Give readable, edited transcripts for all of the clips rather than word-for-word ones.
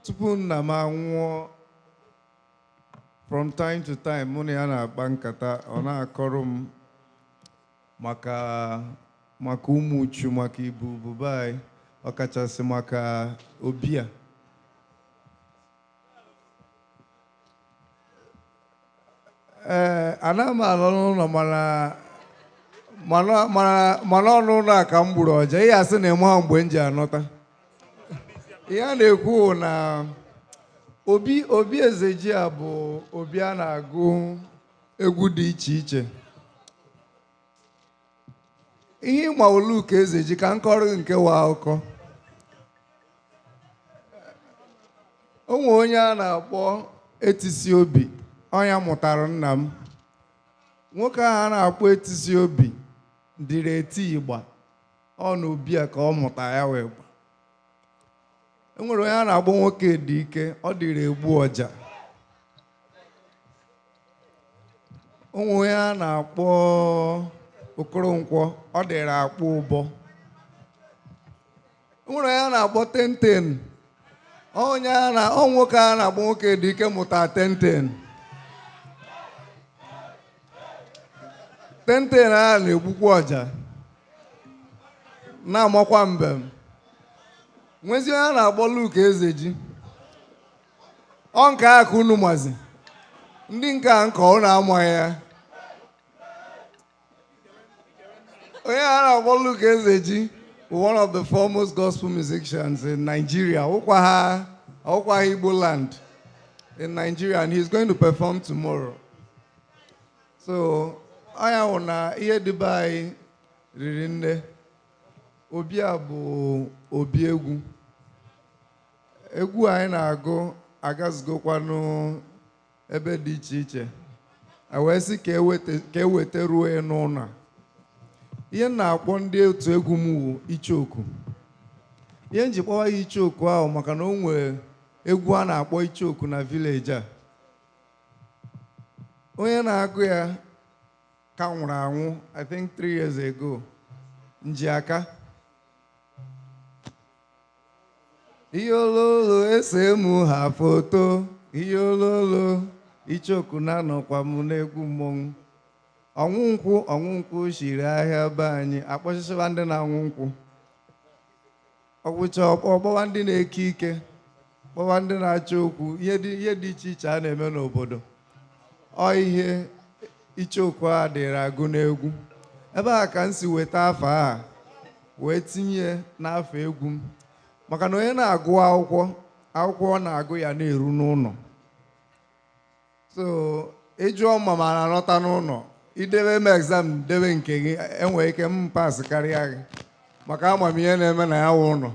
Tupu nna m anwụọ, from time to time mụ na ya na-akpa nkata, ọ na-akọrọ m maka ụmụ uchu, maka ibu be anyị, ọkachasị maka obi a. Ee, ana m alọ n'ụlọ, mana ọnụ ụlọ a ka m gburu ọja. Ihe asị na eme ha mgbe m ji anọta. Ihe a na-ekwu na obi Ezeji a bụ obi a na-agụ egwu dị iche iche. Ihe ịma Oluka Ezeji ka m kọrọ nke wa akụkọ. O nwere onye a na-akpọ Etisi Obi, ọnya mụtara nna m. Nwoke ahụ a na-akpọ Etisi Obi dịrị eti ịgba, ọ na obi a ka ọ mụta ya wee gba. E nwere onye a na-akpọ nwoke dị ike, ọ dịrị egbu ọja. O nwere onye a na-akpọ Okoronkwo, ọ dịrị akpụ ụbọ. E nwere onye a na-akpọ Tenten, onye a na ọ nwoke a na-akpọ nwoke dị ike mụta Tenten. Tenten a na-egbukwa ọja, na-amakwa mbem. Nwezi onye a na-akpọ Luke Ezeji, ọ nke a ka unu mazi, ndị nke a nke ọ na-amaghị ya. Onye a na-akpọ Luke Ezeji bụ one of the foremost gospel musicians in Nigeria, ọkwa Igbo land in Nigeria, and he's going to perform tomorrow. So anya hụ na ihe dị be anyị riri nne. Obi a bụ obi egwu. Egwu anyị na-agụ agazigokwanụ ebe dị iche iche. A wee sị ka eweta ruo n'ụlọ. Ihe m na-akpọ ndị otu egwu m wụ Ichoku. Ihe m ji kpọwa ya Ichoku ahụ maka na o nwere egwu a na-akpọ Ichoku na vileji a. Onye na-agụ ya ka nwụrụ anwụ, I think 3 years ago, Njiaka. Ihe ololo ese mụ ha foto, ihe ololo Ichoku na-anọkwa m n'egwu mmọnwụ. Ọnwụ nkwụ shiri ahịa be anyị, akpọchịchịwa ndị na-anwụ nkwụ. Ọgwụcha ọkpọwa ndị na-eke ike, kpọwa ndị na-achọ okwu, ihe dị iche iche a na-eme n'obodo. Ọ ihe Ichoku a dịrị agụ n'egwu. Ebe a ka m si weta afọ a wee tinye n'afọ egwu m. Maka na onye na-agụ akwụkwọ, akwụkwọ ọ na-agụ ya na-eru n'ụlọ. So ịjụọ ma ma na-anọta n'ụlọ, idebe m exam debe nke gị, enwere ike m pas karịa gị maka amamihe na-eme na ya wụ ụlọ.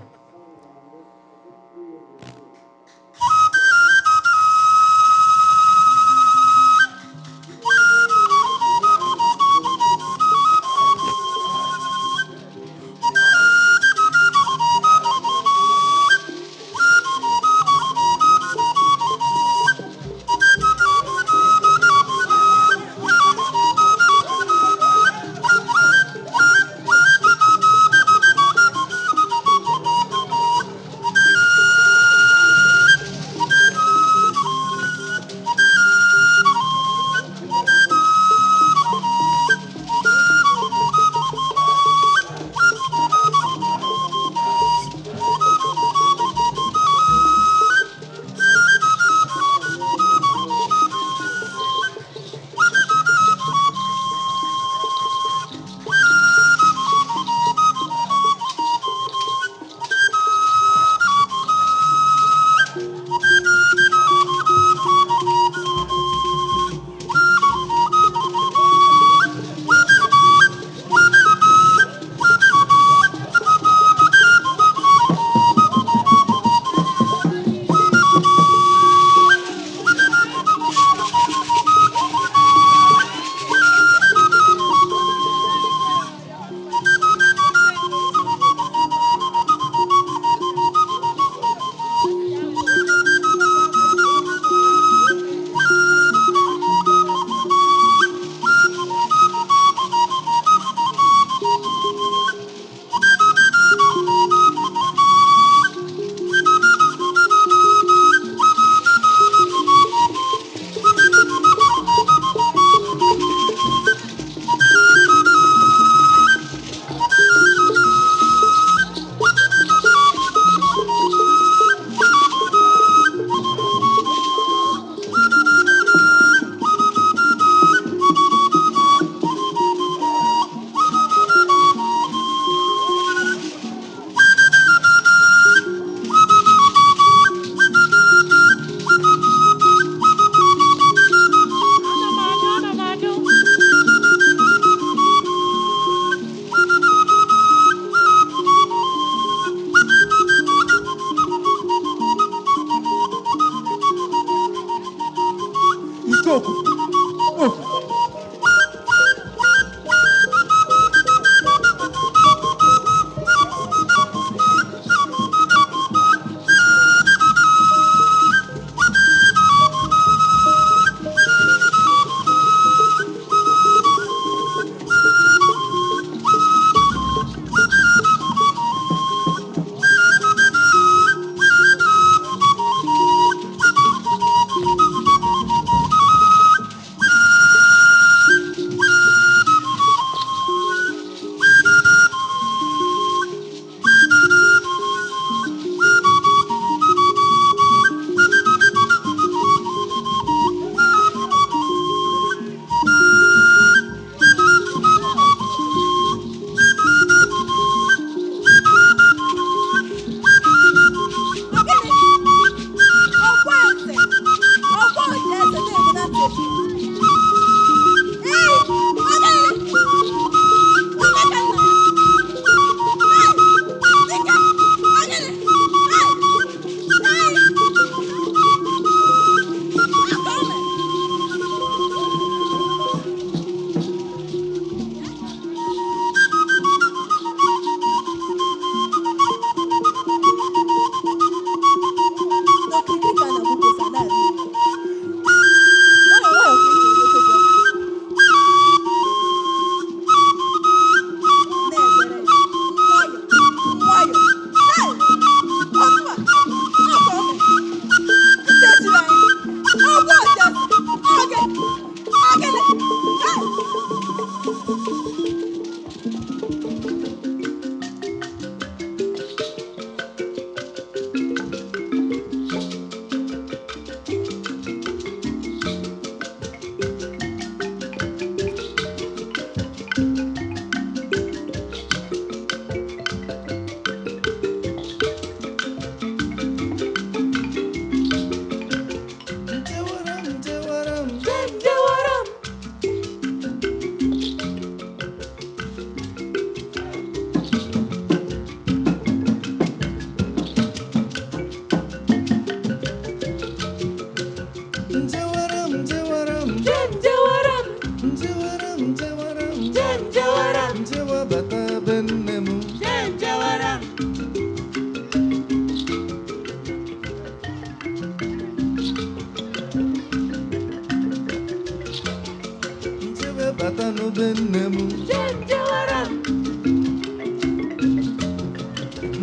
bata n'obe nne m.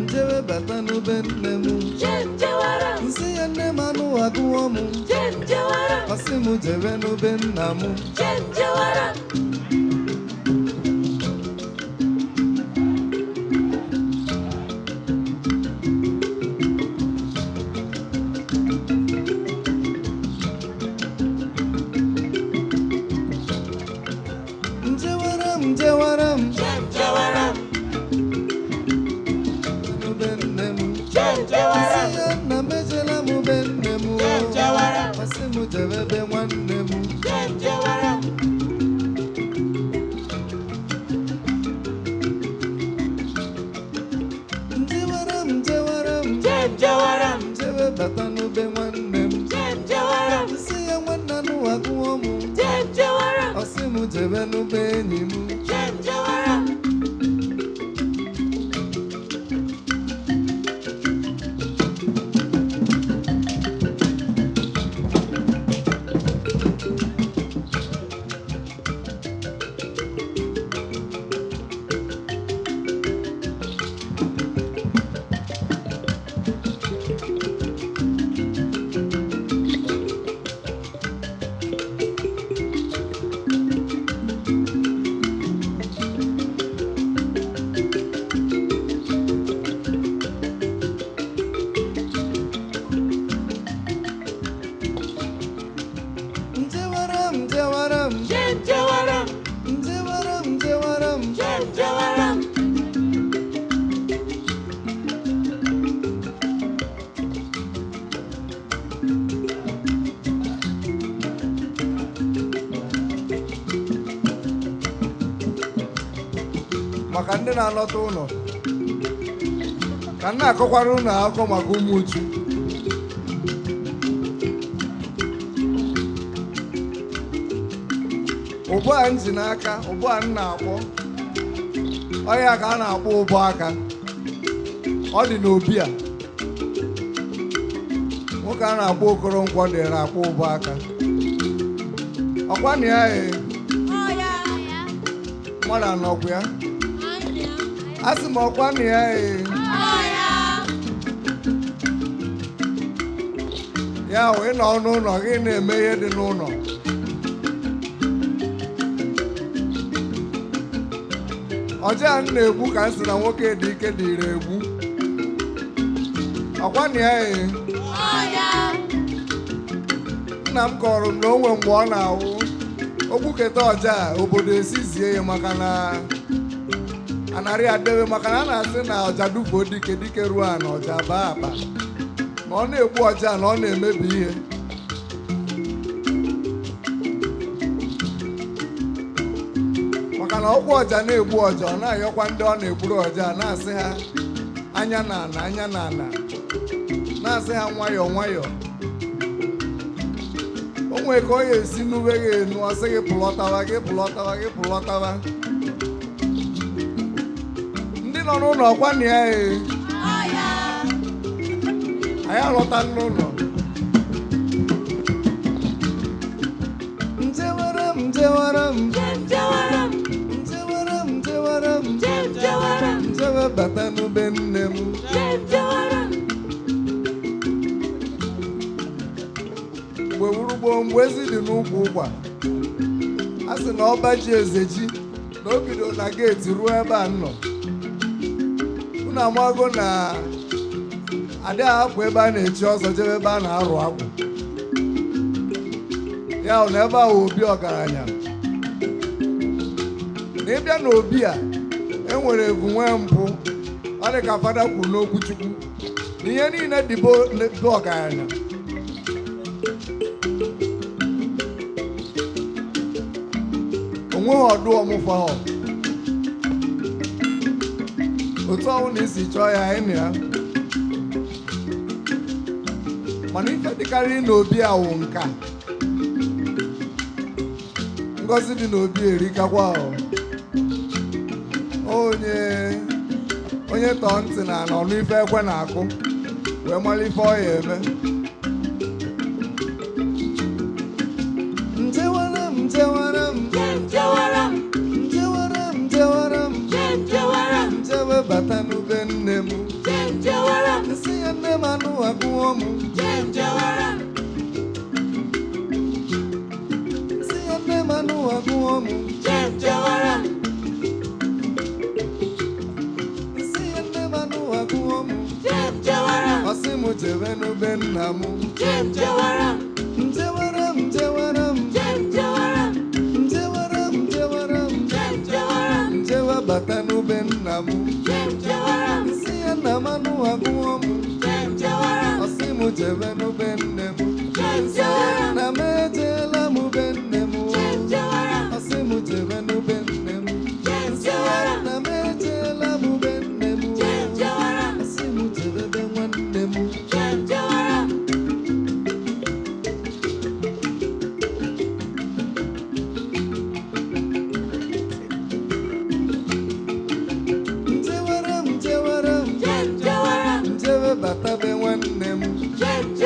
Njebe bata n'obe nne m. Nsị ya nne m anụ agụọ m. Ọsị m jebe n'obe nna m. Maka ndị na-alọta ụlọ ka m na-akọkwara ụlọ akụkọ maka ụmụ uchu. Ụbọ a m ji n'aka, ụbọ a m na-akpọ, ọya ka a na-akpọ ụbọ aka. Ọ dị n'obi a. Nwoke a na-akpọ Okoronkwo dịrị akpọ ụbọ aka. Ọkwa na ya ee, mmadụ anọkwa ya. Asị m ọkwa na ya ee. Ya wee nọ n'ụlọ gị na-eme ihe dị n'ụlọ. Ọja m na-egbu ka m sị na nwoke dị ike dịrị egbu. Ọkwa na ya ee. Nna m kọrọ m na o nwe mgbe ọ na-awụ ogbuketa ọja obodo esizie ya maka na anarị adebe, maka na a na-asị na ọja dufuo dike dike ruo a na ọja baa akpa, na ọ na-egbu ọja na ọ na-emebi ihe. Maka na ọkwa ọja na-egbu ọja, ọ na-ayọkwa ndị ọ na-egburu ọja na-asị ha anya na ana, anya na ana, na-asị ha nwayọọ nwayọọ. O nwere ka ọ ga-esi n'ube gị enu, ọ sị gị pụlọtawa gị pụlọtawa gị pụlọtawa. Ndị nọ n'ụlọ ọkwa na ya ee. Anyị alọta n'ụlọ. Njewara m, njewara m, njewara m, njewara m, njewe bata n'ube nne m. Mgbe wurugboo, mgbe ezi dị n'ukwu ụkwa, a sị na ọba ji eze ji na o bido na geeti ruo ebe a nọ. Unu amago na adịghị ahapụ ebe a na-echi ọzọ jebe ebe a na-arụ akwụ. Ya hụ na ebe ahụ obi ọgaranya. Na ịbịa n'obi a, e nwere evu nwee mpụ. Ọ dị ka fada kwuru n'okwu Chukwu na ihe niile dị be ọgaranya. Onweghị ọdụ ọmụfa ọ. Otu ọnwụ na isi chọọ ya ịnụ ya. Mana ife dịkarị n'obi a wụ nka. Ngọzi dị n'obi erikakwa ọ. Onye tọọ ntị na ala ọnụ ife ekwe na-akụ wee mara ife ọ ya eme. Njewara m, njewara m, njewara nne m anụ agụọ m. Nsị ya nne m anụ agụọ m. Nsị ya nne m anụ agụọ m. Ọ sị m jebe n'ube nna m. Njewara m, njewara m. Njewara m, njewara m. Njewa bata n'ube nna m. Nsị ya nna m anụ agụọ m. Ọ sị m jebe n'ube nne m. Nsị ya nna m ejeela m be nne m. Ọ sị m jebe n'ube nne m. Nsị ya nna m ejeela m be nne m. Ọ sị m jebe be nwanne m. Njewara m, njewara m. Njewe bata be nwanne m. Nsị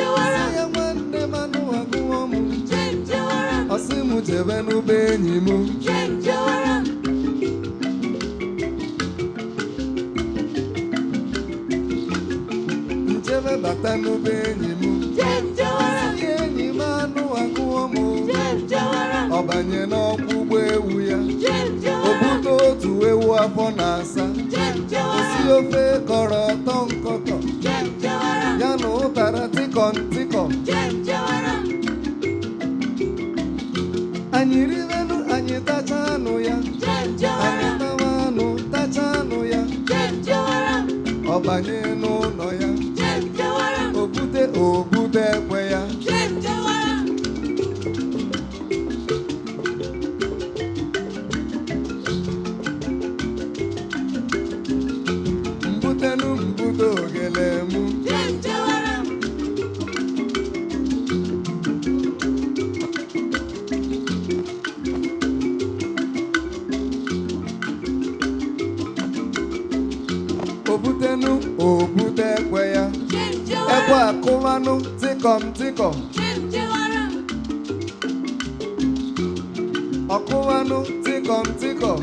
ya nwanne m anụ agụọ m. Ọ sị m jebe n'ube enyi m. Njebe bata n'ube enyi m. Nsị ya enyi m anụ agụọ m. Ọ banye n'ọkwụ ụgbọ ewu ya. O bute otu ewu afọ na-asa. Osi ofe kọrọ ọtọ nkọtọ. Ya na ụtara tịkọm tịkọm. Anyị ribenu, anyị tacha anụ ya. Anyị tawa anụ, tacha anụ ya. Ọ banye n'ụlọ ya. O bute o bute ekwe ya. Mbutenu mbute ogele mụ. Obutenu obute ekwe ya. Ekwe akụwanụ tịkọm tịkọm. Ọkụwanụ tịkọm tịkọm.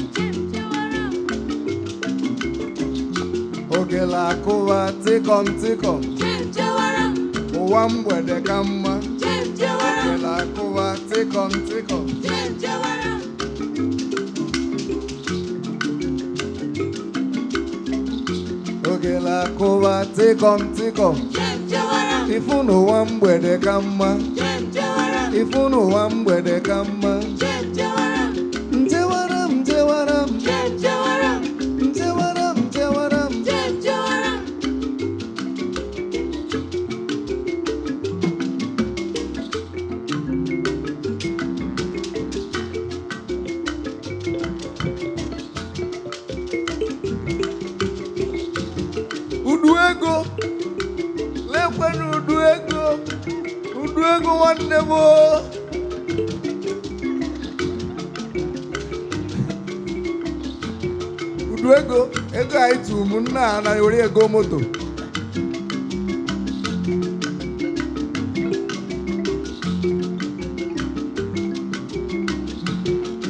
Ogele akụwa tịkọm tịkọm. Ụwa mgbede ka mma. Ogele akụwa tịkọm tịkọm. Ogele akụwa tịkọm tịkọm. Ifu n'ụwa mgbede ka mma. Ifu n'ụwa mgbede ka mma. Njewara m, njewara m. Njewara m, njewara m. Udu ego, lekwenu udu ego, udu ego nwanne m o. Udu ego, ego anyị tụ m nna anaghị were ego moto.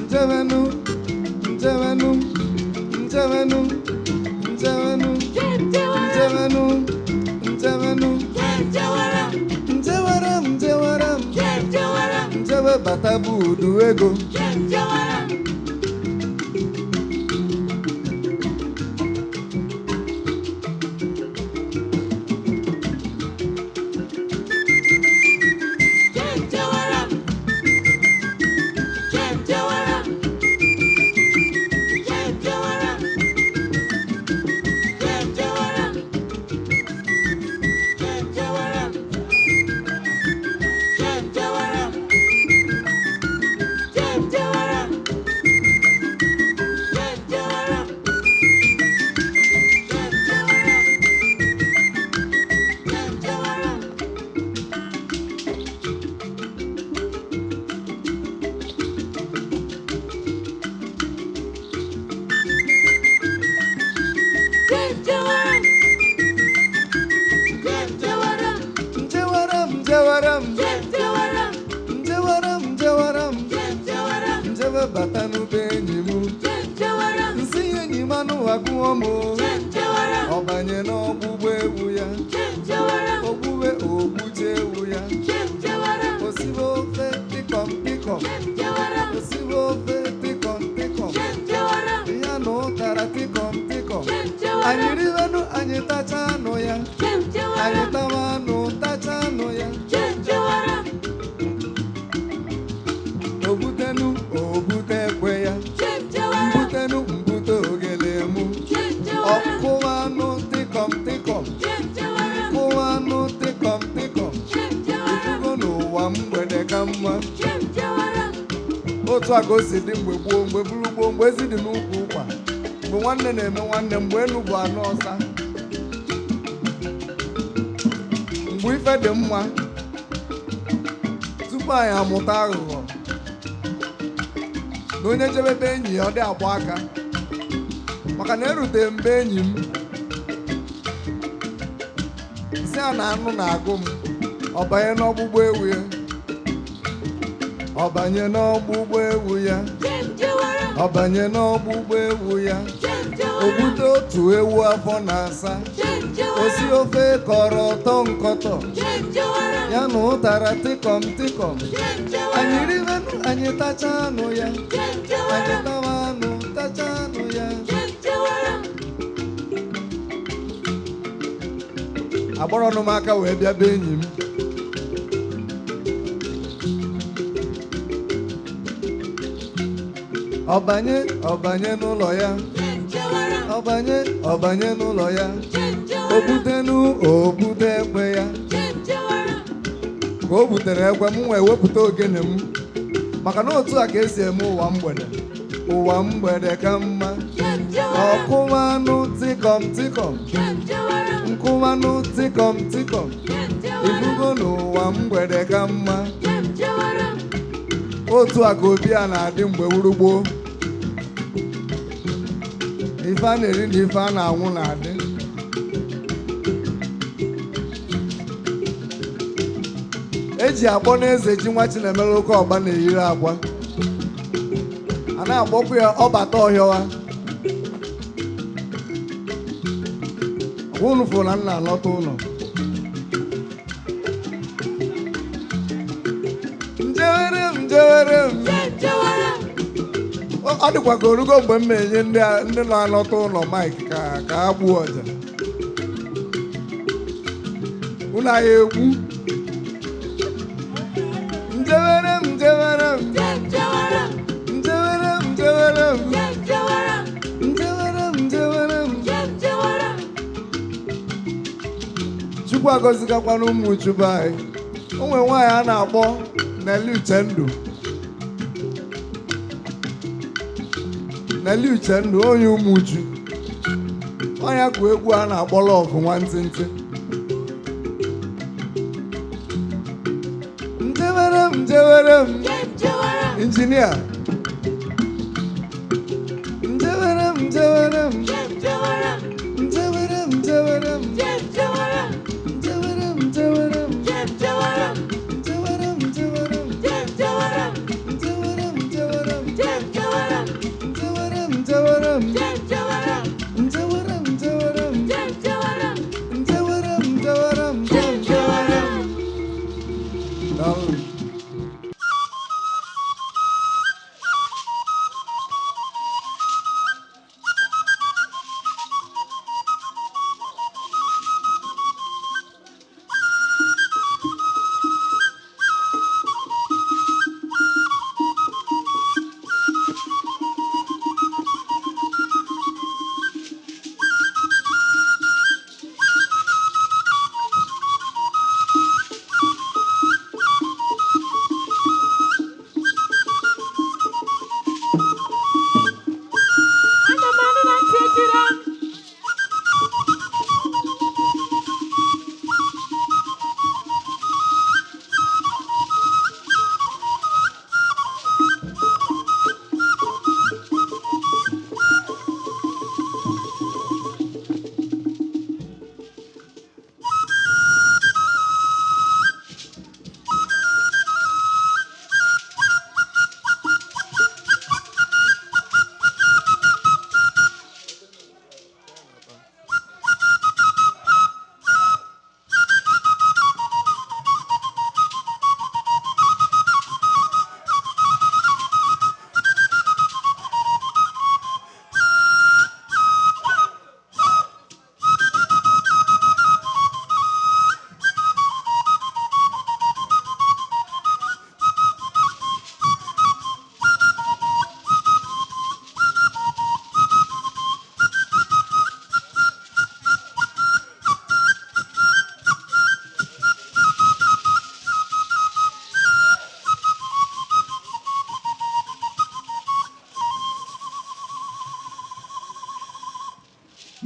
Njewenu, njewenu, njewenu, njewenu. Njewenu, njewenu, njewara m, njewara m, njewe bata bụ udu ego. Njewara m, njewara m, njewara m, njewara m, njewe bata n'ube enyi m. Nsị enyi m anụ agụọ Agụọ m o. Ọ banye n'ọgbụgba ewu ya. Ogbube ogbuche ewu ya. Osibe ofe tịkọm tịkọm. Osibe ofe tịkọm tịkọm. Ya na ụtara tịkọm tịkọm. Anyị ribenụ, anyị tacha anụ ya. Anyị tawa anụ, tacha anụ ya. Obutenu obute ekwe ya. Mbutenu mbute ogele mụ. Ọkụwa anụ tịkọm tịkọm. Kụwa anụ tịkọm tịkọm. Ifugo n'ụwa mgbede ka mma. Otu a ka o si dị mgbe gboo, mgbe bụrụ gboo, mgbe ezi dị n'ukwu ụkwa, mgbe nwanne na-eme nwanne, mgbe enu bụ anụ ọsa, mgbe ife dị mma tupu anyị amụta aghụghọ na onye jebebe enyi ya ọ dị agba aka, maka na erute mbe enyi m si a na anụ na-agụ m, ọ banye n'ọgbụgba ewu ya, ọ banye n'ọgbụgba ewu ya, ọ banye n'ọgbụgba ewu ya, o gbute otu ewu afọ na-asa, osi ofe kọrọ ọtọ nkọtọ, ya na ụtara tịkọm tịkọm. Anyị ribenụ, anyị tacha anụ ya. Anyị tawa anụ, tacha anụ ya. Agbọrọnụ m aka wee bịa be enyi m. Ọ banye, ọ banye n'ụlọ ya. Ọ banye, ọ banye n'ụlọ ya. O butenu o bute ekwe ya. Ka o butere ekwe m, wee wepụta ogene m, maka na otu a ka esi eme ụwa mgbede. Ụwa mgbede ka mma. Ọkụmanụ tịkọm tịkọm, nkụmanụ tịkọm tịkọm. Ifugo n'ụwa mgbede ka mma. Otu a ka obi a na-adị mgbe wuru gboo. Ife a na-eri na ife a na-anwụ na-adị. Eji akpọ n'eze ji nwa Chinemere oke ọgba na-eyiri akwa, a na-akpọkwa ya ọbata ọhịọwa. Ọgwa unu fụrụ na nna alọta ụlọ. Njewere m, njewere m. Ọ dịkwa ka orugo mgbe m na-enye ndị na-alọta ụlọ mic ka ha gbuo ọja. Unu anyị egwu. Njewere m, njewere m. Njewere m, njewere m. Njewere m, njewere m. Chukwu agọzigakwana ụmụ Chukwu anyị. O nwere nwaanyị a na-akpọ Nelly Uchendu. Nelly Uchendu, onye Ụmụchu. Onye kụ egwu a na-akpọ Love Nwantịntị. Njewere m, njewere m. Injinia. Njewere m, njewere m. Njewere m, njewere m. Njewere m, njewere m. Njewere m, njewere m. Njewere m, njewere m. Njewere m, njewere m. Njewere m, njewere m. Njewere m, njewere m. Njewere m. Daalụ.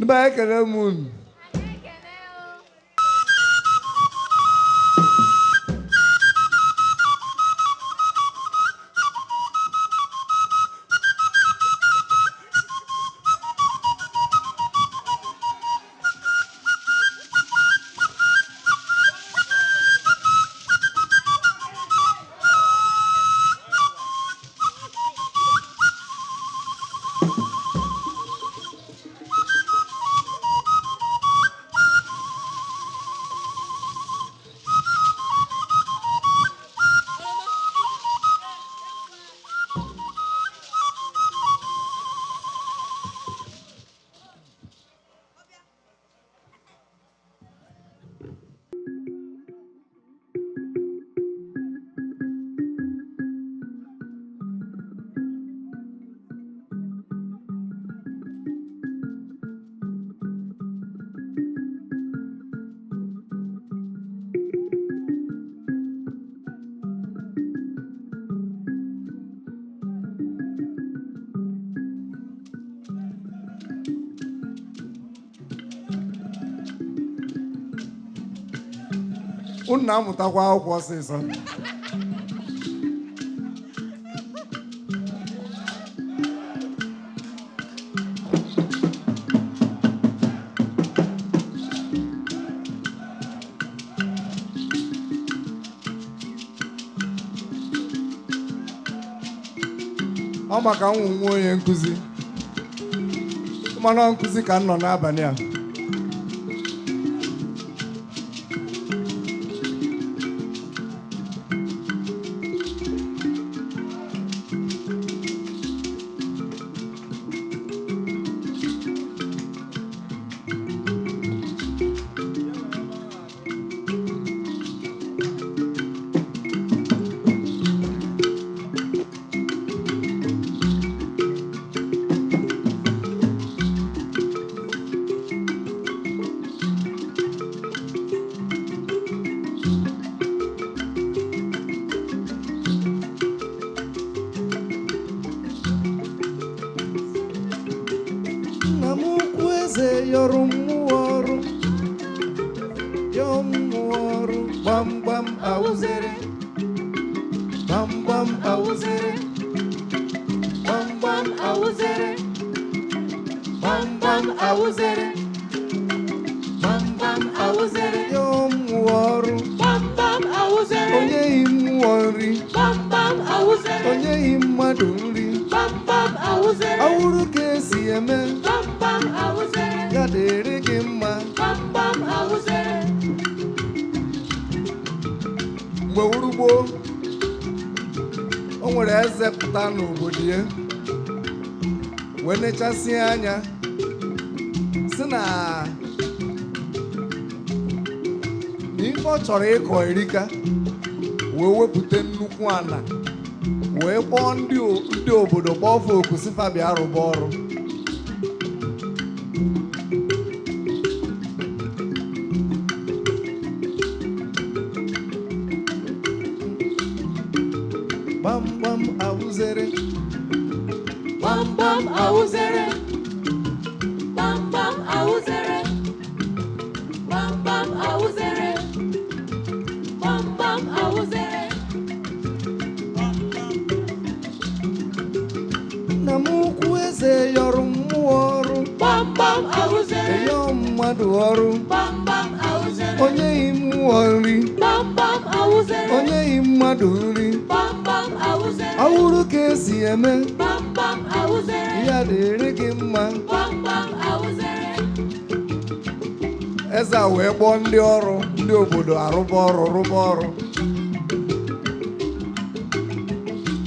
Ndị be anyị, ekele m unu. Unu na-amụtakwa akwụkwọ ọsịsọ. Ọ maka ụmụ nwa onye nkụzi, mana nkụzi ka m nọ n'abalị a. Nna m ukwu eze yọrọ mmụọ ọrụ, yọọ mmụọ ọrụ. Gbamgbam awụzere, gbamgbam awụzere, gbamgbam awụzere, gbamgbam awụzere, gbamgbam awụzere. Yọọ mmụọ ọrụ. Gbamgbam awụzere. Onyeghị mmụọ nri. Gbamgbam awụzere. Onyeghị mmadụ nri. Gbamgbam awụzere. Awụrụ ka esi eme. Gbamgbam awụzere. Ya dịrị gị mma. Gbamgbam awụzere. Mgbe wuru gboo, o nwere eze pụta n'obodo ya wee nechasịa anya, si na ife ọ chọrọ ịkọ erika, wee wepụta nnukwu ana, wee kpọọ ndị obodo, kpọọ fa oku, si fa bịa rụba ọrụ. Gbamgbam awụzere. Gbamgbam awụzere. Gbamgbam awụzere. Gbamgbam awụzere. Gbamgbam awụzere. Nna m ukwu eze yọrọ mmụọ ọrụ. Gbamgbam awụzere. Yọọ mmadụ ọrụ. Gbamgbam awụzere. Onyeghị mmụọ nri. Gbamgbam awụzere. Onyeghị mmadụ nri. Gbamgbam awụzere. Awụrụ ka esi eme. Gbamgbam awụzere. Ya dịrị gị mma. Gbamgbam awụzere. Eze a wee kpọọ ndị ọrụ, ndị obodo arụba ọrụ, rụba ọrụ.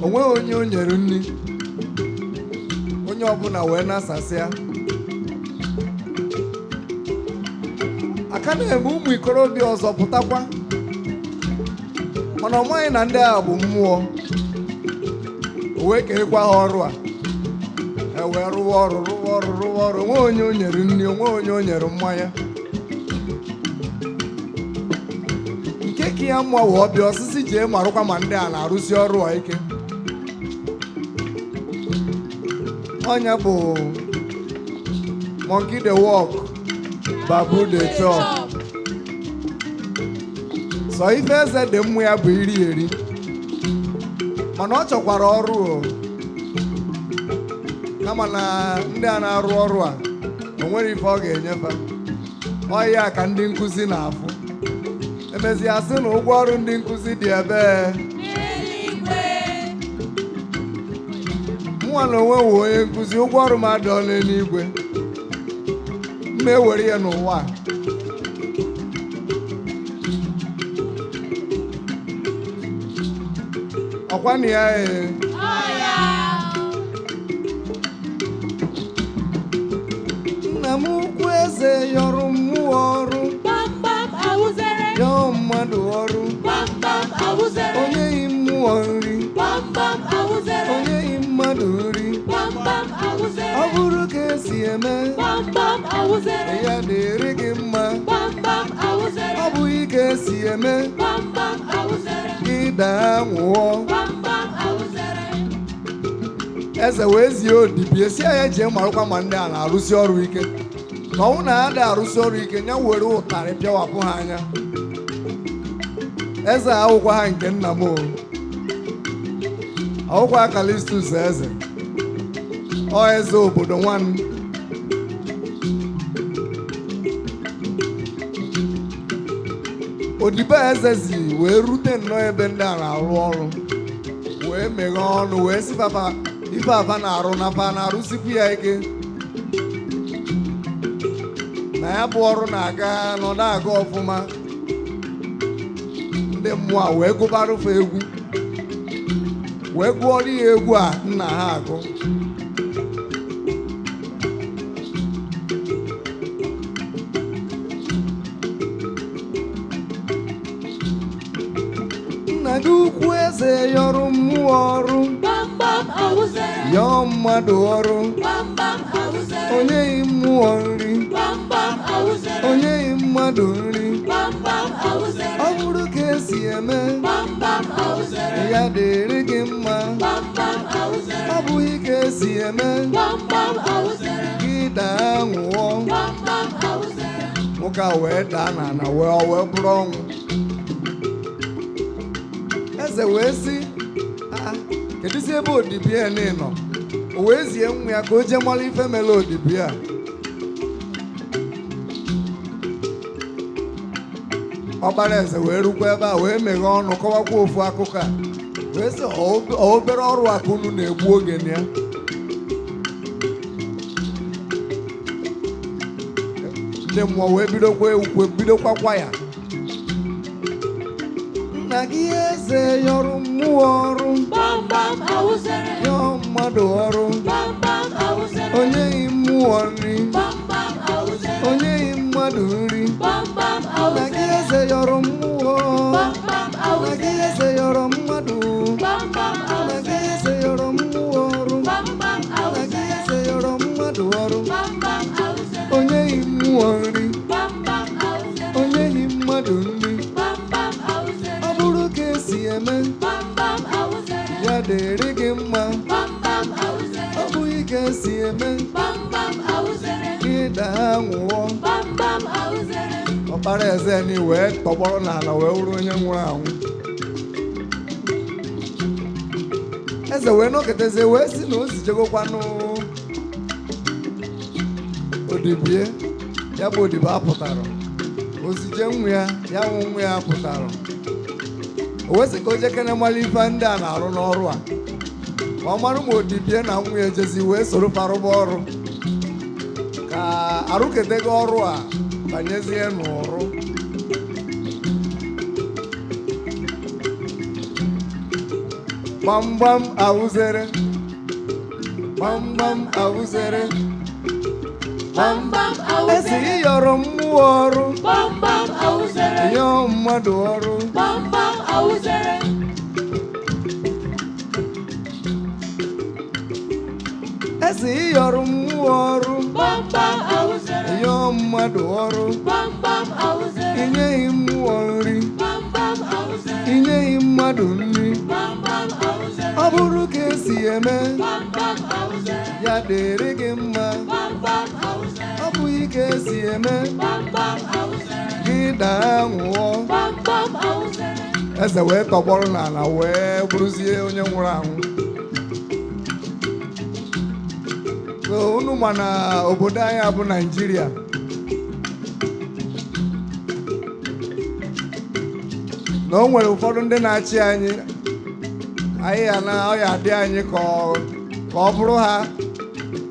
O nweghị onye o nyere nri. Onye ọbụla wee nasasịa aka na-eme. Ụmụ ikorobịa ọzọ pụtakwa, mana ọ maghị na ndị agha bụ mmụọ. O wee kerekwa ha ọrụ a. E wee rụwa ọrụ, rụwa ọrụ, rụwa ọrụ. Onwe onye o nyere nri, onwe onye o nyere mmanya. Nke ka ya mma wee ọbịa osisi jee marụkwa ma ndị a na-arụsi ọrụ a ike. Ọnya bụ Monkey dey walk, babu dey chop. Sọ ife eze dị mmụ ya bụ iri eri, mana ọ chọkwara ọrụ o. Kama na ndị a na-arụ ọrụ a, o nwere ife ọ ga-enyefe. Ọ ya ka ndị nkụzi na-afụ. Emezia sị na ụgwọ ọrụ ndị nkụzi dị ebee. Mụnwa na onwe wụ onye nkụzi, ụgwọ ọrụ m adịọ n'eluigwe. Mma ewere ya n'ụwa a. Ọkwa na ya ee. Nna m ukwu eze yọrọ mmụọ ọrụ. Gbamgbam awụzere. Yọọ mmadụ ọrụ. Gbamgbam awụzere. Onyeghị mmụọ nri. Gbamgbam awụzere. Onyeghị mmadụ nri. Gbamgbam awụzere. Ọ bụrụ ka esi eme. Gbamgbam awụzere. Ya dịrị gị mma. Gbamgbam awụzere. Ọ bụghị ka esi eme. Gbamgbam awụzere. Gị daa nwụọ. Gbamgbam awụzere. Eze wee zie odibo si ya jee marụkwa ma ndị a na-arụsi ọrụ ike. Na ọnwụ na ha da arụsi ọrụ ike, ya were ụtarị pịawapụ ha anya. Eze awụkwa ha nke nna m o. Awụkwa Kalistus eze. Ọ eze obodo nwanne. Odibo eze zi wee rute nnọọ ebe ndị a na-arụ ọrụ, wee meghee ọnụ wee sị papa ife afa na-arụ na fa na-arụsikwu ya ike, na ya bụ ọrụ na-aga nọ na-aga ọfụma. Ndị mmụọ a wee gụbarụfa egwu, wee gụọrọ ya egwu a nna ha agụ. Nna gị ukwu eze yọrọ mmụọ ọrụ. Gbamgbam awụzere. Yọọ mmadụ ọrụ. Gbamgbam awụzere. Onyeghị mmụọ nri. Gbamgbam awụzere. Onyeghị mmadụ nri. Gbamgbam awụzere. Ọ bụrụ ka esi eme. Gbamgbam awụzere. Ya dịrị gị mma. Gbamgbam awụzere. Ọ bụghị ka esi eme. Gbamgbam awụzere. Gị daa nwụọ. Gbamgbam awụzere. Nwoke a wee daa n'ala wee bụrụ ọnwụ. Eze wee sị, kedụzi ebe odibo ya nọ? O wee zie nwa ya ka o jee mara ife mere odibo ya. Ọkpara eze wee rukwa ebe a wee meghee ọnụ kọwakwa ofu akụkọ a. Wee sị, ọ obere ọrụ a ka unu na-egbu oge na ya. Ndị mmụọ wee bidokwa ukwe bidokwa kwa ya. Nna gị eze yọrọ mmụọ ọrụ. Gbamgbam awụzere. Yọọ mmadụ ọrụ. Gbamgbam awụzere. Onyeghị mmụọ nri. Gbamgbam awụzere. Onyeghị mmadụ nri. Gbamgbam Nna gị awụzere. eze yọrọ mmụọ. Gbamgbam Nna gị awụzere. eze yọrọ mmadụ. Gbamgbam Nna gị awụzere. eze yọrọ mmụọ ọrụ. Gbamgbam Nna gị awụzere. eze yọrọ mmadụ ọrụ. Gbamgbam awụzere. Onyeghị mmụọ nri. Gbamgbam awụzere. Onyeghị mmadụ nri. Gbamgbam awụzere. Ọ bụrụ ka esi eme. Gbamgbam awụzere. Ya dịrị gị mma. Gbamgbam awụzere. Ọ bụghị ka esi eme. Gbamgbam awụzere. Gị daa nwụọ. Gbamgbam awụzere. Ọkpara eze ni wee tọgbọrọ n'ala wee wụrụ onye nwụrụ anwụ. Eze wee nọketezie wee sị na o zijegokwanụ odibie, ya bụ odibo apụtara. Ozije nwa ya, ya nwụ nwa ya pụtara. O wee sị ka o jekene mara ife ndị a na-arụ n'ọrụ a. Ka ọ mara ma odibie na nwa ya ejezi wee soro farụba ọrụ. Ka arụketego ọrụ a banyezie n'ụrụ. Gbamgbam awụzere. Gbamgbam awụzere. Gbamgbam Eze awụzere. ịyọrọ mmụọ ọrụ. Gbamgbam awụzere. Yọọ mmadụ ọrụ. Gbamgbam awụzere. Eze ịyọrọ mmụọ ọrụ. Gbamgbam awụzere. Yọọ mmadụ ọrụ. Gbamgbam awụzere. Inyeghị mmụọ nri. Gbamgbam awụzere. Inyeghị mmadụ nri. Gbamgbam awụzere. Ọ bụrụ ka esi eme. Gbamgbam awụzere. Ya dịrị gị mma. Gbamgbam awụzere. Ọ ka esi eme. Gbamgbam awụzere. Gị daa nwụọ. Gbamgbam awụzere. Eze wee tọgbọrọ n'ala wee bụrụzie onye nwụrụ anwụ. So unu ma na obodo anyị bụ Naịjirịa, na o nwere ụfọdụ ndị na-achị anyị, anyị ya na ọ ya adị anyị ka ọ bụrụ ha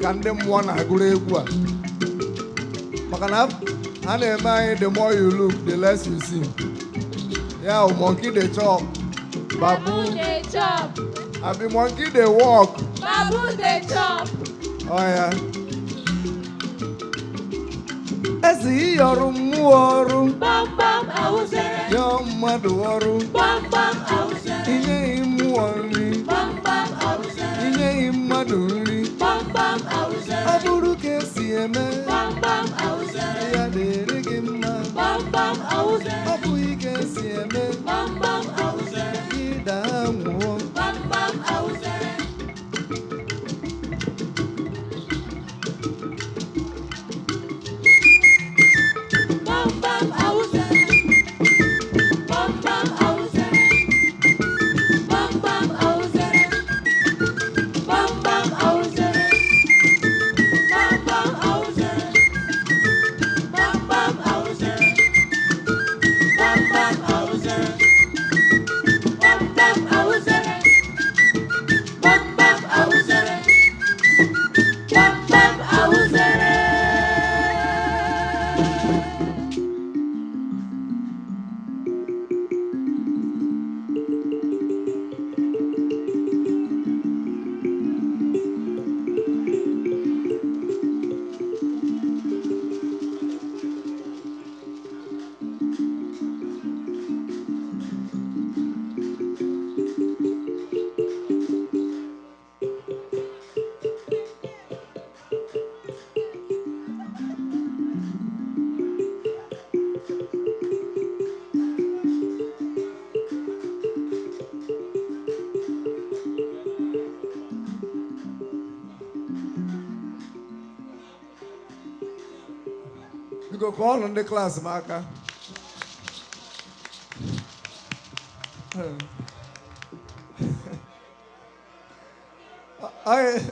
ka ndị mmụọ na-agụrụ egwu a, maka na ha na-eme anyị the more you look, the less you see. Ya o monkey dey chop, babu dey chop. Abi monkey dey walk. Babu dey chop. Ọ ya eze ịyọrọ mmụọ ọrụ. Gbamgbam awụzere. Yọọ mmadụ ọrụ. Gbamgbam awụzere. Inyeghị mmụọ nri. Gbamgbam awụzere. Inyeghị mmadụ nri. Gbamgbam awụzere. Ọ bụrụ ka esi eme. Gbamgbam awụzere. Ya dịrị gị mma. Gbamgbam awụzere. Ọ bụghị ka esi eme. Gbamgbam awụzere. Gị daa nwụọ. Gbamgbam awụzere. Gbamgbam awụzere. Gbamgbam awụzere. Gbamgbam awụzere. Gbamgbam awụzere. Gbamgbam awụzere. Gbamgbam awụzere. Gbamgbam awụzere. Gbamgbam awụzere. Gbamgbam awụzere. Gbamgbam awụzere. Biko kụọnụ ndị klaasị m aka. Anyị-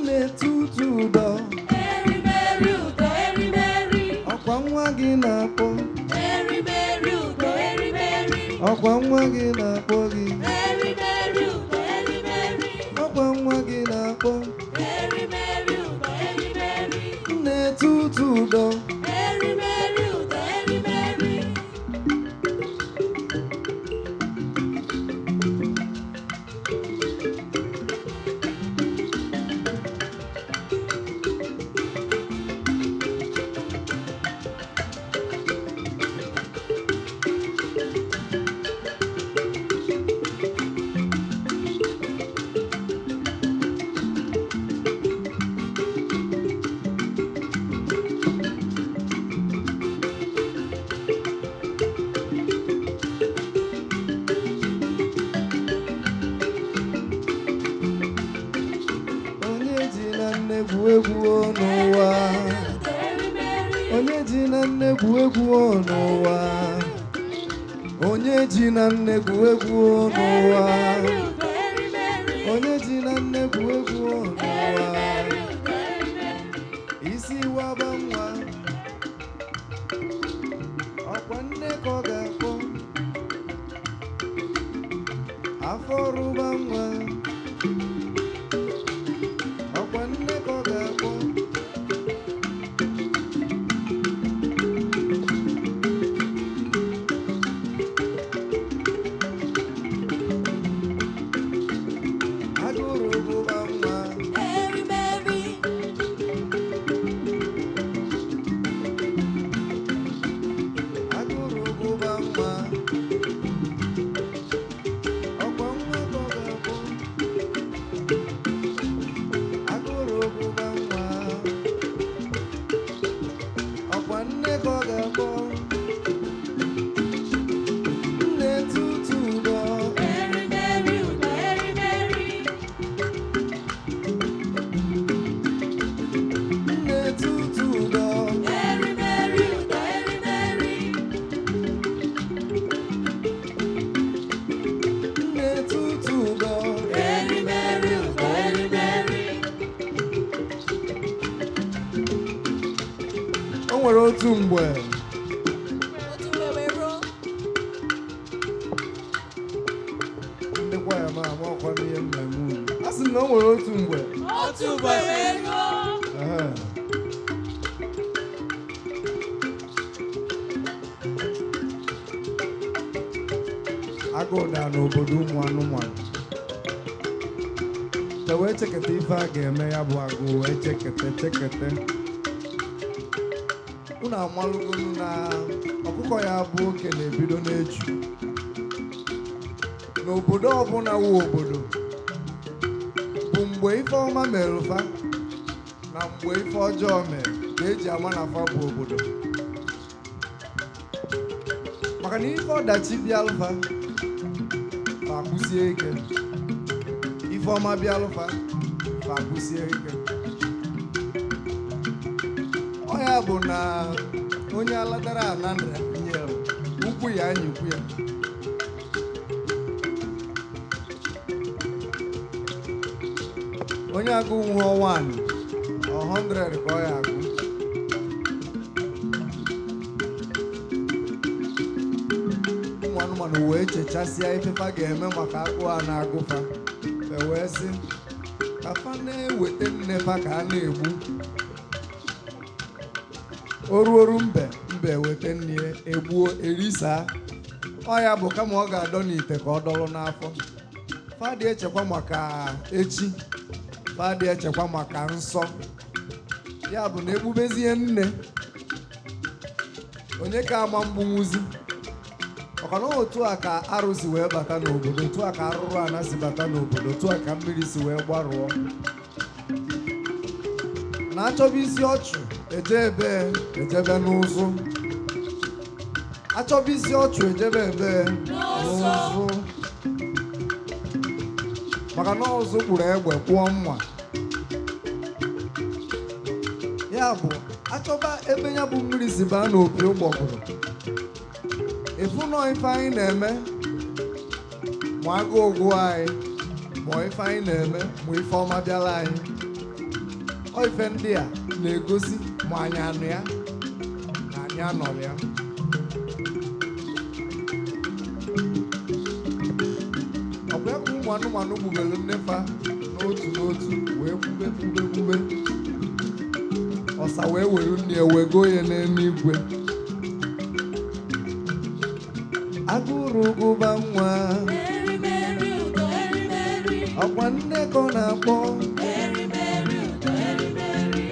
na-etutu ụdọ. Erimeri ụdọ erimeri. Ọkwa nwa gị na-akpọ. Erimeri ụdọ erimeri. Ọkwa nwa gị na-akpọ gị. Erimeri ụdọ erimeri. Ọkwa nwa gị na-akpọ. Erimeri ụdọ erimeri. Na-etutu ụdọ. Erimeri ụdọ erimeri. Onye ji na nne gwu egwu n'ụwa. Ụdọ erimeri. Onye ji na nne gwu egwu n'ụwa. Onye ji na nne gwu egwu n'ụwa. Erimeri ụdọ erimeri. Onye ji na nne gwu egwu n'ụwa. Erimeri ụdọ Isi waba nwa, ọkwa nne ka ọ ga-akpọ. Afọ rụba nwa, ọkwa nne ka ọ ga-akpọ. Agụrụ gụba nwa. Erimeri. Agụrụ gụba nwa, ọkwa nwa ka ọ ga-akpọ. Agụrụ gụba nwa, ọkwa nne ka ọ ga-akpọ. Nne tutu ụdọ. Erimeri ụdọ erimeri. Nne tutu ụdọ. Erimeri ụdọ erimeri. Nne tutu ụdọ. Erimeri ụdọ erimeri. O nwere otu mgbe Otu mgbe wee ruo. Ndị kwaya ma ama ọkwa n'ihe m na-eme unu. A sị m na o nwere otu mgbe. Otu mgbe wee ruo. Ehe. Agụụ daa n'obodo ụmụ anụmanụ. E wee cheketa ife a ga-eme ya bụ agụụ wee chekete chekete. Unu amalụgolu na ọkụkọ ya bụ oke na-ebido n'eju. N'obodo ọbụla wu obodo bụ mgbe ife ọma mere fa na mgbe ife ọjọọ mere ka eji ama na fa bụ obodo. Maka na ife ọdachi bịalụfa, fa akwụsie ike. Ife ọma bịalụfa, fa akwụsie ike. Ọ ya bụ na onye alatara ana nye ukwu ya anyịkwu ya. Onye agụ nwụọ 1 or 100 ka ọ ya agụ. Ụmụ anụmanụ wee chechasịa ife fa ga-eme maka agụụ a na-agụfa. Fe wee sị ka fa na-eweta nne fa ka a na-egbu. O ruoru mbe, mbe eweta nne ya, egbuo erisaa. Ọ ya bụ kama ọ ga-adọ n'ite ka ọ dọrọ n'afọ. Fa dị echekwa maka echi, fa dị echekwa maka nsọ. Ya bụ na egbubezie nne, onye ka ama mgbunwuzi. Maka na otu a ka arụ si wee bata n'obodo, otu a ka arụrụ ana si bata n'obodo, otu a ka mmiri si wee gbarụọ. Na achọba isi ọchụ eje ebe ejebe n'ụzụ. Achọba isi ọchụ ejebe ebe n'ụzụ. Maka na ụzụ kpụrụ egbe kwụọ mma. Ya bụ achọba ebe ya bụ mmiri si baa n'opi ụgbọgụrụ. Efu nọ ife anyị na-eme ma agụụ gụọ anyị, ma ife anyị na-eme ma ife ọma bịara anyị. Ọ ife ndị a na-egosi ma anyị anụ ya na anyị anọrọ ya. Ọ bụ ya ka ụmụ anụmanụ gbubere nne fa n'otu n'otu wee gbube gbube gbube. Ọsa wee were nne ya wee goo ya n'eluigwe. Agụrụ gụba nwa. Erimeri ụdọ erimeri. Ọkwa nne ka ọ na-akpọ. Erimeri ụdọ erimeri.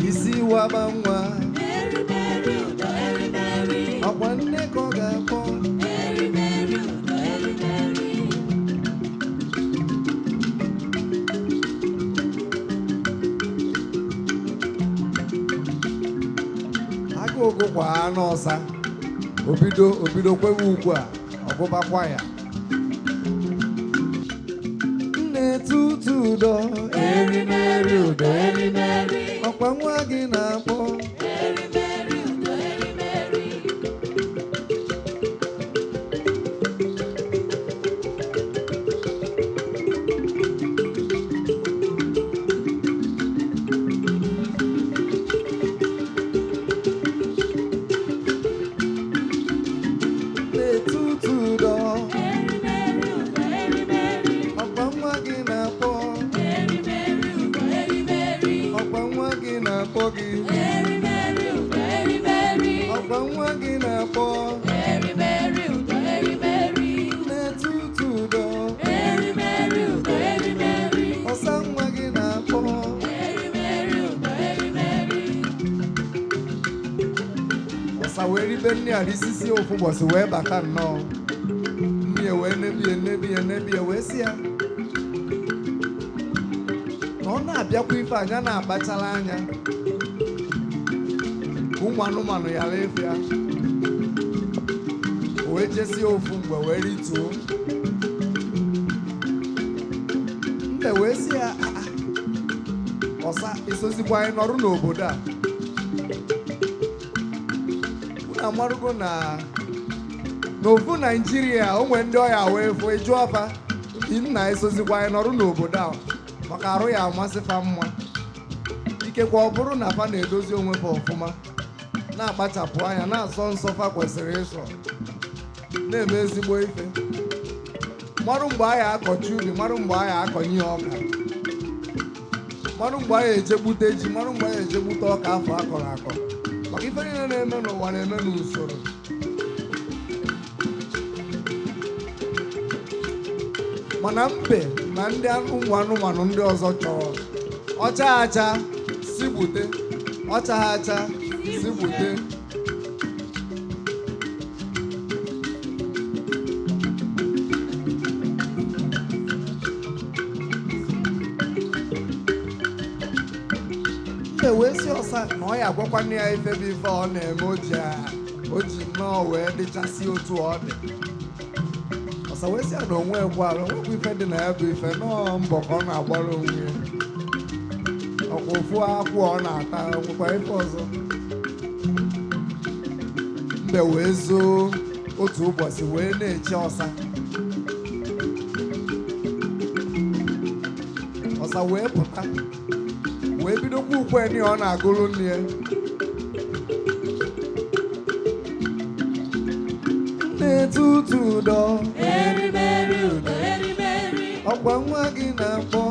Isi waba nwa. Erimeri ụdọ erimeri. Ọkwa nne ka ọ ga-akpọ. Erimeri ụdọ erimeri. Agụụ gụkwa anụ ọsa. Obido obido kwewe ugbu a, ọgụbakwa ya. Nne tutu ụdọ erimeri ụdọ erimeri. Ọkwa nwa gị na-akpọ. Erimeri ụdọ erimeri. Ọsa wee ribe nne ya risisi ofu ụbọchị wee bata nnọọ. Nne wee nebie nebie nebie wee sị ya na ọ na-abịakwa ife anya na-akpachara anya ka ụmụ anụmanụ ghara ịfụ ya. O wee jesie ofu mgbe wee rituo. Mbe wee sị ya, ọsa isozikwa anyị nọrụ n'obodo a. Unu amarugo na n'ofu Naijiria o nwere ndị ọya wee fụ ịjụ afa nna esozikwa anyị nọrụ n'obodo a maka arụ ya amasị fa mma. Ikekwe ọ bụrụ na fa na-edozi onwe fa ọfụma, na-akpachapụ anya, na-asọ nsọ fa kwesịrị ịsọ, na-eme ezigbo ife, marụ mgbe anyị akọchi ubi, marụ mgbe anyị akọnye ọka, marụ mgbe anyị ejegbute ji, marụ mgbe anyị ejegbute ọka afọ akọrọ akọ, maka ife niile na-eme n'ụwa na-eme n'usoro. Mana mbe na ndị ụmụ anụmanụ ndị ọzọ chọrọ ọcha acha si gbute, ọcha acha si gbute. Mbe wee sị ọsa na ọ ya agwakwa nne ya ife bụ ife ọ na-eme o ji nnọọ wee dịchasị otu ọ dị. Ọsa wee sị ya na onwe ekwe arụ, onwekwa ife dị na ya bụ ife nọọ mbọ ka ọ na-agbara onwe ya. Ọkwa ofu akwụ ọ na-ata, nwekwa ife ọzọ. Mbe wee zoo otu ụbọchị wee na-eche ọsa. Ọsa wee pụta wee bidokwa ukwe nne ọ na-agụrụ nne ya. Nne tutu ụdọ, Erimeri ụdọ erimeri. Ọkwa nwa gị na-akpọ,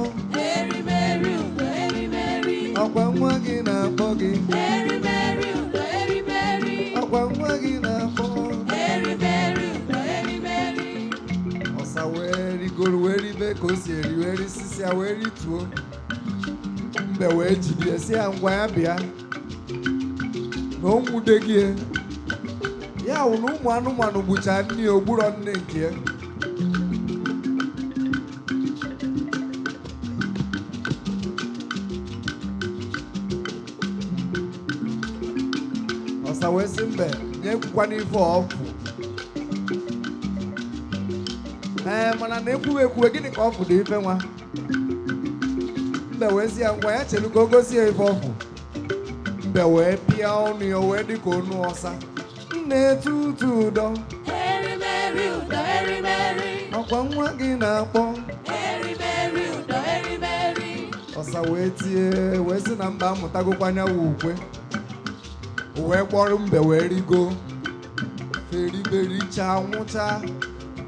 Erimeri ụdọ erimeri. Ọkwa nwa gị na-akpọ gị, Erimeri ụdọ erimeri. Ọkwa nwa gị na-akpọ. Erimeri ụdọ erimeri. Ọsa wee rigoro wee ribe ka o si eri wee risisi ya wee rituo. Mbe wee jide si ya ngwa ya bịa na o nwude gị. Ya wụ na ụmụ anụmanụ gbucha nne ogburo nne nke ya. Ọsa wee sị mbe nye ekwukwana ife ọfụ. Ee, mana na ekwuwe ekwuwe gịnị ka ọ fụdo ife nwa? Mbe wee sị ya ngwa ya chelu ka o gosi ya ife ọfụ. Mbe wee pịa ọnụ ya wee dị ka onu ọsa. Nne tutu ụdọ, Erimeri ụdọ erimeri. Ọkwa nwa gị na-akpọ. Erimeri ụdọ erimeri. Ọsa wee tie wee sị na mba amụtagokwa nya wụ ukwe. O wee kpọrọ mbe wee rigo feribericha nwụcha.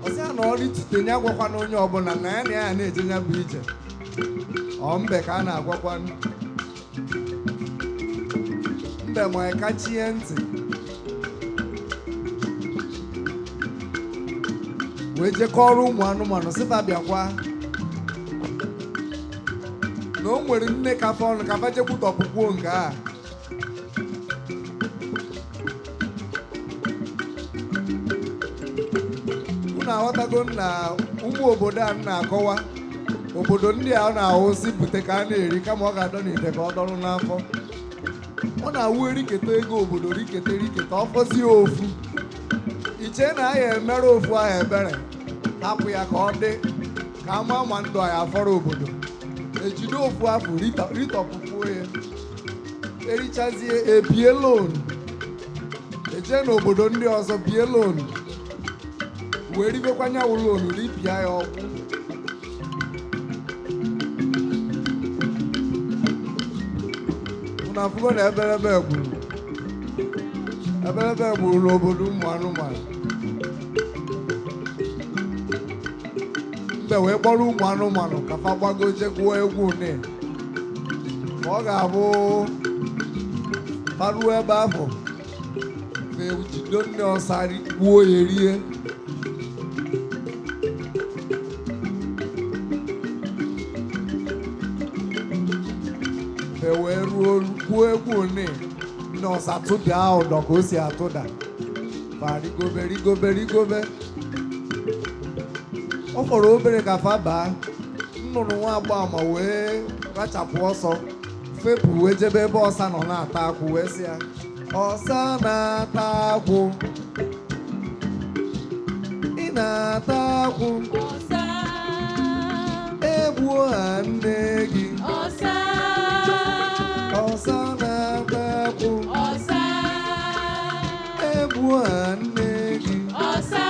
Ọsị ya na ọ ritute ya agwakwana onye ọbụla na ya na ya na-eje ya bụ ije. Ọ mbe ka a na-agwakwa. Mbe ma kachie ntị wee jekọrọ ụmụ anụmanụ sị fa bịakwa na o nwere nne kafa ọnụ ka fa jekwutọpụkwuo nke a. Unu aghọtago na ụmụ obodo a na-akọwa obodo ndị a na-ahụ si bute ka a na-eri kama ọ ga-adọ n'ite ka ọ dọrọ n'afọ. Ọ na-awụ eriketa ego obodo riketa eriketa ọ fọzie ofu. Iche na a ya emere ofu ahụ ebere hapụ ya ka ọ dị ka ama ma ndụ anyị afọrọ obodo. Ejide ofu afọ ritọpụkwuo ya. Erichazie ebie loan. Eje n'obodo ndị ọzọ bie loan. Wee ribekwa nyanwụ loan ripịa ya ọgwụ. Unu afụgo na eberebe gburu. Eberebe gburu n'obodo ụmụ anụmanụ. Mbe wee kpọrọ ụmụ anụmanụ ka fa gbago je gụọ egwu une. Ma ọ ga-abụ fa ruo ebe ahụ, fa ejido nne ọsa gbuo ya rie. Fa wee ruo gụọ egwu une. Nne ọsa tụda ụdọ ka o si atụda. Fa rigobe rigobe rigobe. Ọ fọrọ obere ka fa baa. Nnụnụ nwa agbama wee rachapụ ọsọ fepụ wee jebe ebe ọsa nọ na-ata akwụ wee sị ya, ọsa na-ata akwụ, ị na-ata akwụ, Ọsa, egbuo ha nne gị. Ọsa, Ọsa na-ata akwụ, ọsa, egbuo ha nne gị. Ọsa,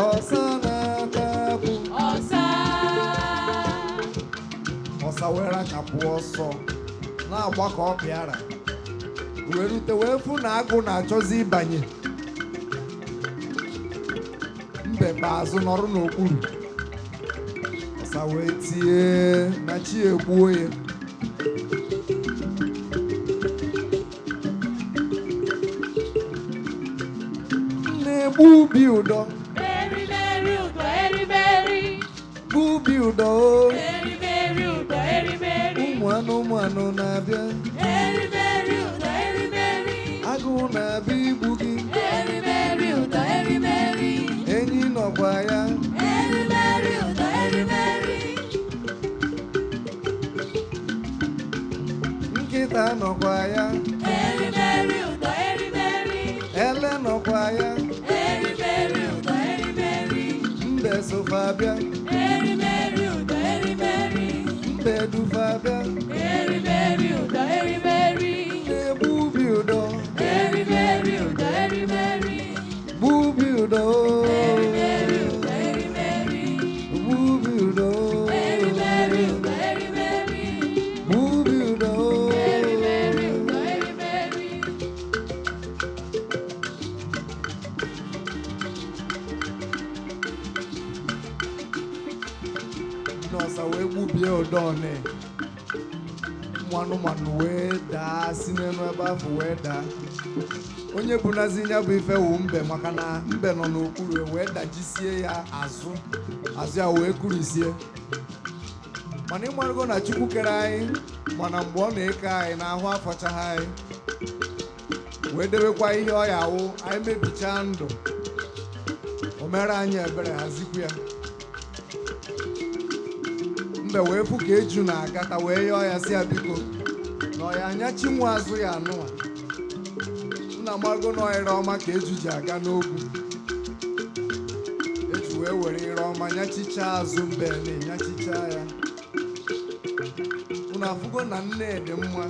Ọsa na-ata akwụ. Ọsa, Ọsa wee rachapụ ọsọ na-agba ka ọ pịara wee rute wee fụ na agụ na-achọzi ịbanye. Mbe kpa azụ nọrọ n'okpuru. Ọsa wee tie na chi egbuo ya. Na-egbu ubi ụdọ, Erimeri ụdọ erimeri. gbu ubi ụdọ o. Erimeri ụdọ erimeri. Ụmụ anụmanụ na-abịa, Erimeri ụdọ erimeri. agụụ na-abịa igbu gị. Erimeri ụdọ erimeri. Enyi nọkwa ya. Erimeri ụdọ erimeri. Nkịta nọkwa ya. Erimeri ụdọ erimeri. Ele nọkwa ya. Erimeri ụdọ erimeri. Mbe sofa bịa. Erimeri ụdọ erimeri. Mbe dufa bịa. Erimeri ụdọ erimeri. Na-egbu ubi ụdọ, Erimeri ụdọ erimeri. gbu ubi ụdọ, Erimeri ụdọ erimeri. gbu ubi ụdọ, Erimeri ụdọ erimeri. gbu ubi ụdọ. Erimeri ụdọ erimeri. Nne ọsa wee gbubie ụdọ one. Ụmụ anụmanụ wee daa si n'elu ebe ahụ wee daa. Onye bunazi ya bụ ife wụ mbe, maka na mbe nọ n'okpuru ya wee dajisie ya azụ, azụ ya wee kurisie. Mana ịmarụgo na Chukwu kere anyị, mana mgbe ọ na-eke anyị na ahụ afọchaghị anyị, wee debekwa ihe ọ ya awụ anyị mebichaa ndụ, o mere anyị ebere hazikwu ya. Mbe wee fụ ka eju na-agata wee yọọ ya sị ya biko na ọya anya chinwe azụ ya anụwa. Nna mago na ire ọma ka eju ji aga n'ogwu. Eju wee were ire ọma nyachichaa azụ mbe na nyachichaa ya. Unu afụgo na nne dị mma.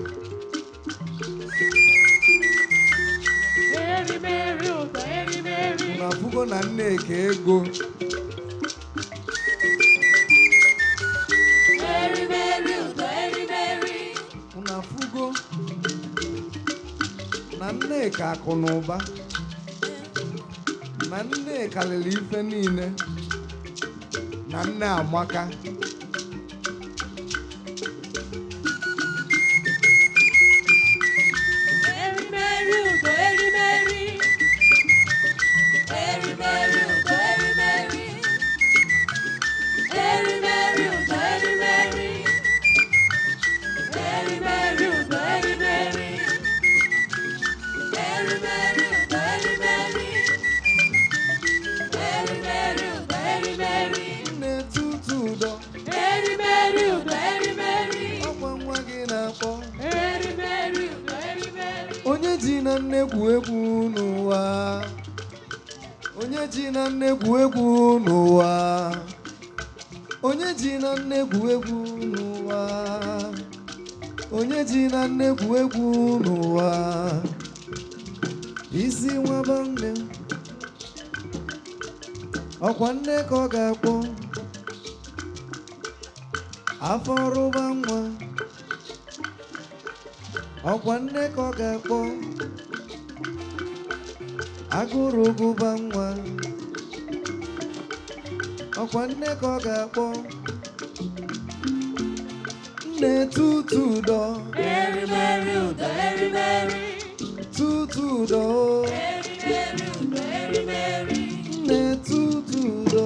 Erimeri ụdọ erimeri. Unu afụgo na nne ka ego. Erimeri ụdọ erimeri. Unu afụgo na nne ka akụ na ụba, na nne karịrị ife niile, na nne amaka. Erimeri ụdọ erimeri. Erimeri ụdọ erimeri. Erimeri ụdọ erimeri. Erimeri ụdọ erimeri. Erimeri ụdọ erimeri. Erimeri ụdọ erimeri. Nne tutu ụdọ, Erimeri ụdọ erimeri. ọkwa nwa gị na-akpọ. Erimeri ụdọ erimeri. Onye ji na nne gwu egwu n'ụwa, onye ji na nne gwu egwu n'ụwa, onye ji na nne gwu egwu n'ụwa, onye ji na nne gwu egwu n'ụwa. Isi nwaba nne, ọkwa nne ka ọ ga-akpọ. Afọ rụba nwa, ọkwa nne ka ọ ga-akpọ. Agụrụ gụba nwa, ọkwa nne ka ọ ga-akpọ. Nne tutu ụdọ, Erimeri ụdọ erimeri. tutu ụdọ, Erimeri ụdọ erimeri. nne tutu ụdọ.